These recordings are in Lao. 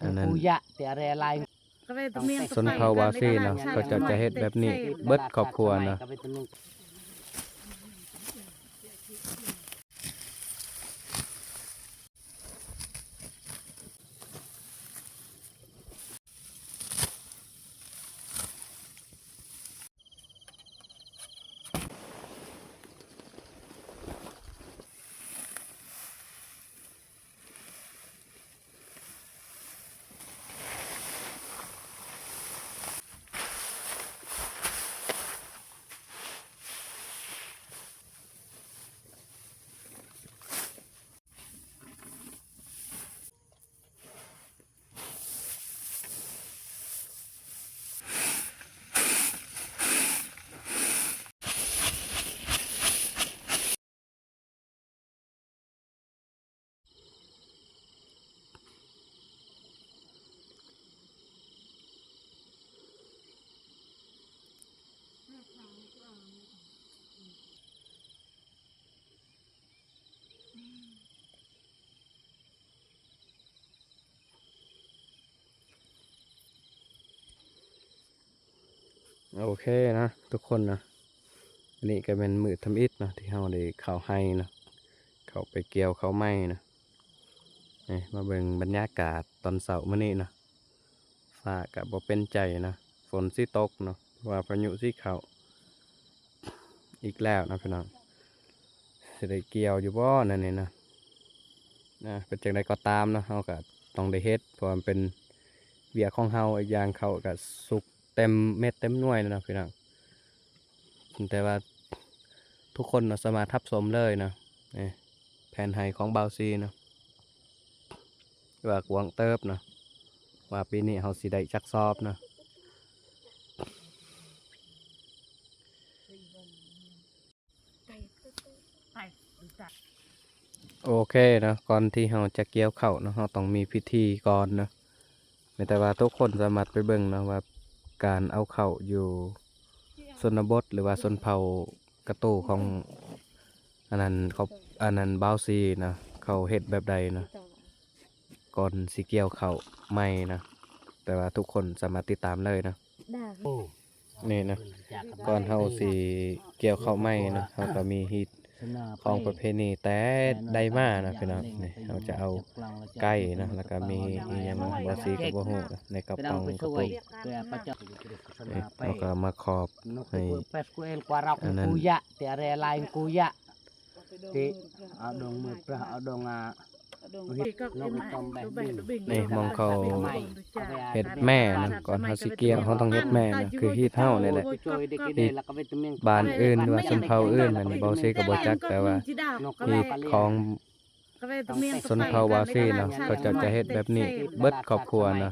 ອັນນັ້ນ ຊົນເຜົ່າວາຊີເນາະ ເຂົາເຈົ້າຈະເຮັດແບບນີ້ເບິດຄອບຄົວເນາະ. ໂອເຄເນາະທຸກຄົນເນາະ ອັນນີ້ກໍແມ່ນມື້ທຳອິດເນາະ ທີ່ເຮົາໄດ້ເຂົ້າໄຮ່ເນາະ ເຂົ້າໄປກ່ຽວເຂົ້າໃໝ່ເນາະ. ນີ້ມາເບິ່ງບັນຍາກາດຕອນເຊົ້າມື້ນີ້ເນາະ ຟ້າກໍບໍ່ເປັນໃຈເນາະ ຝົນຊິຕົກເນາະ ວ່າພາຍຸຊິເຂົ້າອີກແລ້ວເນາະພີ່ນ້ອງ. ຊິໄດ້ກ່ຽວຢູ່ບໍ່ນັ້ນນີ້ນະ ນະ ເປັນຈັ່ງໃດກໍຕາມເນາະ ເຮົາກໍຕ້ອງໄດ້ເຮັດ ເພາະວ່າມັນເປັນວຽກຂອງເຮົາ. ອີກຢ່າງເຂົ້າກໍສຸກເຕັມເມັດເຕັມໜ່ວຍແລ້ວເນາະພີ່ນ້ອງ. ແຕ່ວ່າທຸກຄົນເນາະ ສາມາດຮັບຊົມເລີຍເນາະ ນີ້ແຜນໄຮ່ຂອງບ່າວຊີເນາະ ວ່າກວ້າງເຕີບເນາະ ວ່າປີນີ້ເຮົາຊິໄດ້ຈັກສອບເນາະ. ໂອເຄເນາະ ກ່ອນທີ່ເຮົາຈະກ່ຽວເຂົ້າເນາະ ເຮົາຕ້ອງມີພິທີກ່ອນເນາະ. ແມ່ນແຕ່ວ່າທຸກຄົນສາມາດໄປເບິ່ງເນາະ ວ່າການເອົາເຂົ້າຢູ່ຊົນນະບົດ ຫຼືວ່າຊົນເຜົ່າກະໂຕຂອງ ອັນນັ້ນ ເຂົາ ອັນນັ້ນ ບ່າວຊີເນາະ ເຂົາເຮັດແບບໃດເນາະ ກ່ອນຊິກ່ຽວເຂົ້າໃໝ່ເນາະ. ແຕ່ວ່າທຸກຄົນສາມາດຕິດຕາມໄດ້ເນາະ. ນີ້ນະ ກ່ອນເຮົາຊິກ່ຽວເຂົ້າໃໝ່ເນາະ ເຮົາກໍມີຮີດຂອງປະເພນີແຕ່ໃດມາເນາະພີ່ນ້ອງ. ນີ້ເຮົາຈະເອົາໄກ່ເນາະ ແລ້ວກໍມີອີ່ຫຍັງເນາະ ບ່າວຊີກໍບໍ່ຮູ້ເນາະ ໃນກະປ໋ອງກະປຸກ. ນີ້ເຮົາກໍມາຂອບໃຫ້ອັນນັ້ນ ນີ້ ໝ່ອງເຂົາເຮັດແມ່ນະ ກ່ອນເຮົາຊິກ່ຽວ ເຮົາຕ້ອງເຮັດແມ່ນະ ຄືຮີດເຮົານີ້ແຫຼະ. ຮີດບ້ານອື່ນ ຫຼືວ່າຊົນເຜົ່າອື່ນນັ້ນ ບ່າວຊີກໍບໍ່ຈັກ ແຕ່ວ່າຮີດຂອງຊົນເຜົ່າວາຊີເນາະ ເຂົາເຈົ້າຈະເຮັດແບບນີ້ເບິດຄອບຄົວເນາະ.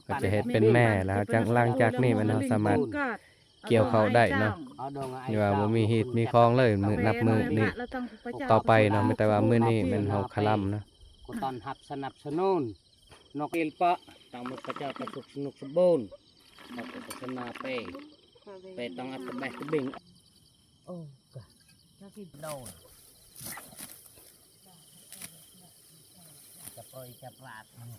ເຂົາຈະເຮັດເປັນແມ່ ແລ້ວຈາກ ຫຼັງຈາກນີ້ແມ່ນເຮົາສາມາດ ກ່ຽວເຂົ້າໄດ້ເນາະ ທີ່ວ່າບໍ່ມີຮີດມີຄອງເລີຍ ມື້ນັບມື້ນີ້ຕໍ່ໄປເນາະ. ມີແຕ່ວ່າມື້ນີ້ແມ່ນເຮົາຄະລຳເນາະ ກະຕ້ອນຮັບສະໜັບສະໜູນ ນົກອີລປະ ຕ້ອງໝົດພະເຈົ້າກະສຸກສະໜຸກສະບູນ ເຮົາກະປາສະໜາເປ ເປຕ້ອງອັດຕະແບະຕະເບັງ ໂອ້ກະ ຈັກຊິໂດນ ຈະປ່ອຍຈະປາດ. ໂ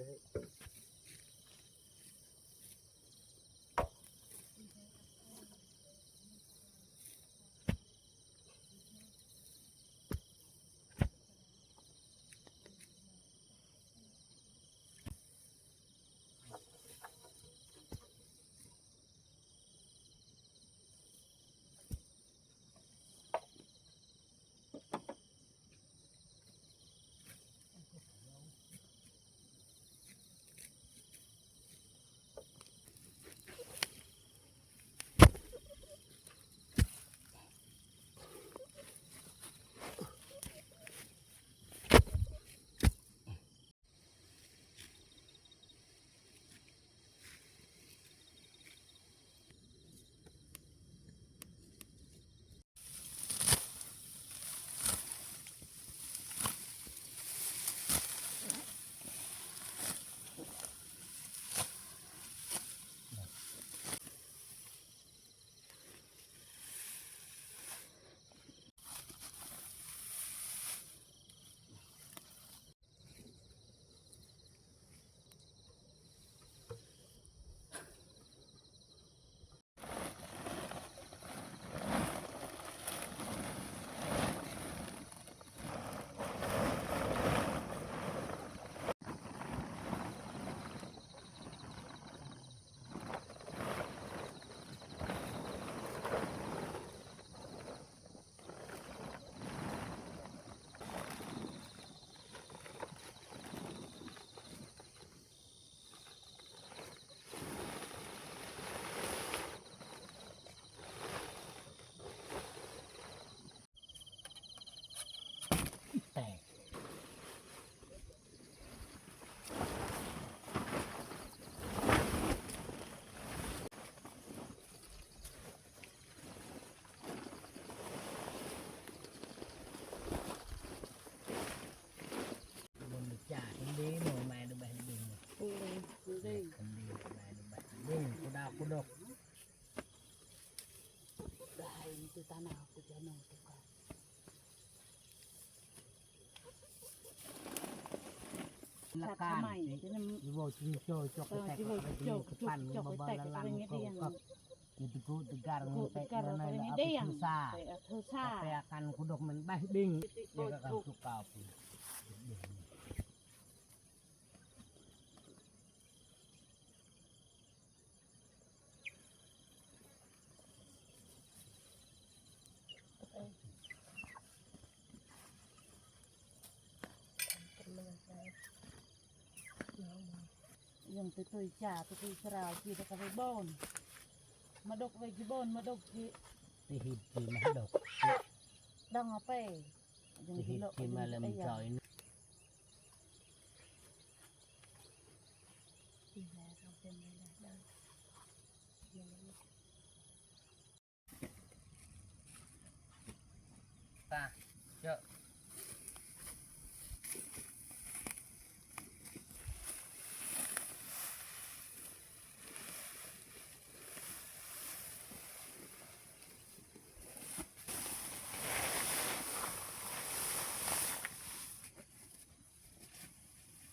ຕກ ມັນຈາກເດ້ ໜໍ່ໄມ້ດູແບບນີ້ ໂອ້ຍ ເດ້ ຄັນດີ ໜໍ່ໄມ້ດູແບບນີ້ ກູດາວກູດອກ ໄດ້ ຕື່ຕາໜາວ ກູຈະນອນ ລະການ ຊິເວົ້າຈິງຈໍ ຈອກແຕກ ເອີ ຊິເວົ້າ ຈອກ ຈອກ ຈອກ ຈອກ ຈອກ ຈອກ ຈອກ ຈອກ ຈອກ ຈອກ ຈອກ ຈອກ ຈອກ ຈອກ ຈະໄປກູດການ ໄປເອົາເທີຊາ ໄປເອົາເທີຊາ ແຕ່ອາການກູດອກມັນບາຍບິງ ເດີກະການສຸກາວ ຍັງໄປຕົຍຈາ ໄປຕົຍສະລາວ ຈີຕະກະໄປບ່ອນ ມາດົກໄວ້ຈີບ່ອນ ມາດົກຈີ ໄປຮີດຈີມາດົກ ດອງເອົາໄປ ໄປຮີດຈີມາແລ້ວມັນຈອຍ ຕາ ເຈີ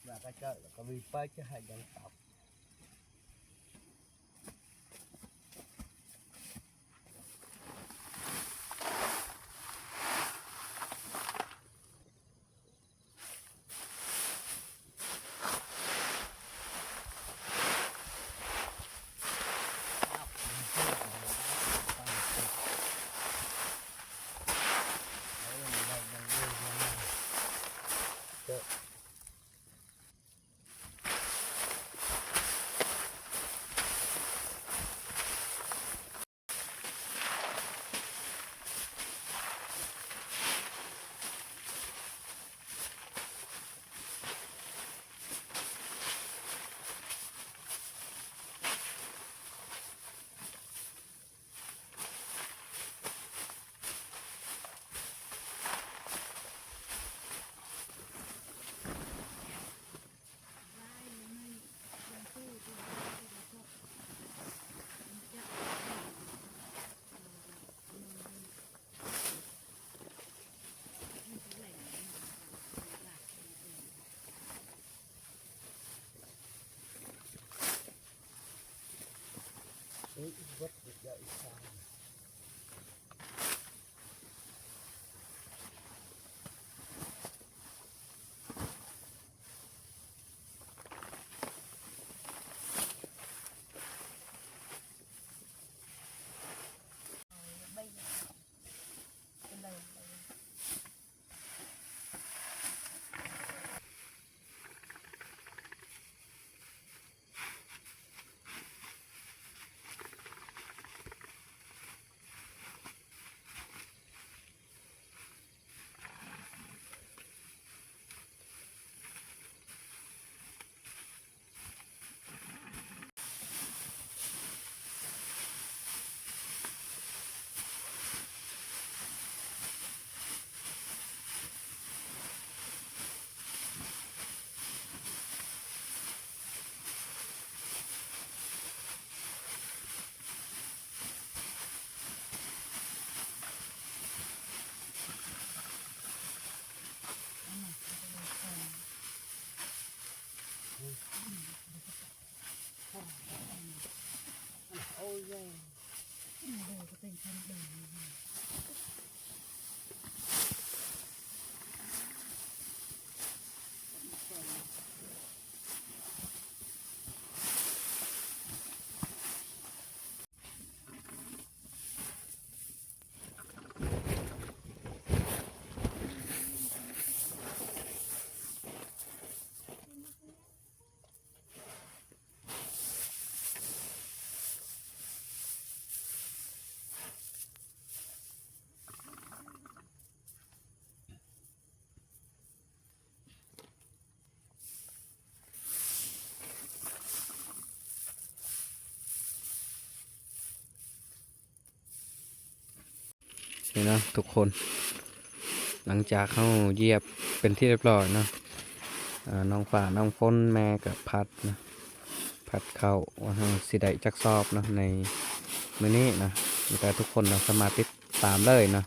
ວ່າກະເຈີ ແລ້ວກະວີໄປຈະໃຫ້ຍັງຕອບ. ເຈີ. ນີ້ເນາະທຸກຄົນ ຫຼັງຈາກເຮົາຢຽບເປັນທີ່ຮຽບຮ້ອຍເນາະ ເອີ ນ້ອງຟ້າ ນ້ອງຝົນ ແມ່ກໍຜັດເນາະ ຜັດເຂົ້າ ວ່າເຮົາຊິໄດ້ຈັກສອບເນາະ ໃນມື້ນີ້ເນາະ ແຕ່ທຸກຄົນເນາະ ສາມາດຕິດຕາມເລີຍເນາະ.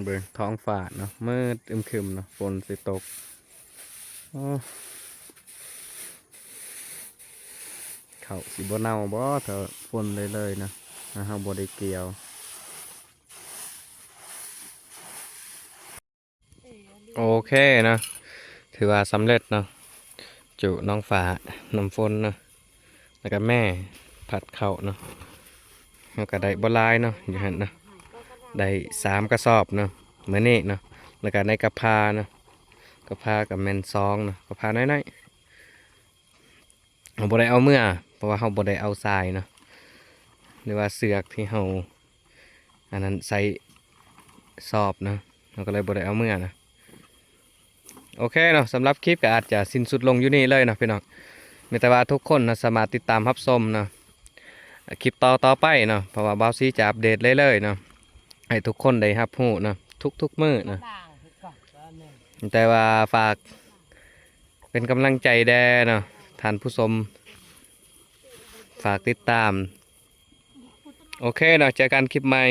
ເບິ່ງທ້ອງຟ້າເນາະ ມືດອຶມຄຶມເນາະ ຝົນຊິຕົກ. ໂອ້ ເຂົ້າຊິບໍ່ເນົ່າບໍ່ ຖ້າຝົນເລື້ອຍໆເນາະ ຖ້າເຮົາບໍ່ໄດ້ກ່ຽວ. ໂອເຄເນາະ ຖືວ່າສຳເລັດເນາະ ຈຸນ້ອງຟ້າ ນ້ອງຝົນເນາະ ແລ້ວກໍແມ່ຜັດເຂົ້າເນາະ ເຮົາກໍໄດ້ບໍ່ຫຼາຍເນາະ ຢູ່ຫັ້ນເນາະ ໄດ້ສາມກະສອບເນາະ ມື້ນີ້ເນາະ ແລ້ວກໍໃນກະພາເນາະ ກະພາກໍແມ່ນສອງເນາະ ກະພານ້ອຍໆ. ເຮົາບໍ່ໄດ້ເອົາເມືອ ເພາະວ່າເຮົາບໍ່ໄດ້ເອົາຊາຍເນາະ ຫຼືວ່າເຊືອກທີ່ເຮົາ ອັນນັ້ນ ໃສ່ສອບເນາະ ເຮົາກໍເລີຍບໍ່ໄດ້ເອົາເມືອເນາະ. ໂອເຄເນາະ ສຳລັບຄລິບກໍອາດຈະສິ້ນສຸດລົງຢູ່ນີ້ເລີຍເນາະພີ່ນ້ອງ ມີແຕ່ວ່າທຸກຄົນເນາະ ສາມາດຕິດຕາມຮັບຊົມເນາະ ຄລິບຕໍ່ໆໄປເນາະ ເພາະວ່າບ່າວສີຈະອັບເດດເລື້ອຍໆເນາະ ໃຫ້ທຸກຄົນໄດ້ຮັບຮູ້ເນາະ ທຸກໆມື້ເນາະ. ແຕ່ວ່າຝາກ ເປັນກຳລັງໃຈແດ່ເນາະທ່ານຜູ້ຊົມ ຝາກຕິດຕາມ. ໂອເຄເນາະ ເຈີກັນຄລິບໃໝ່.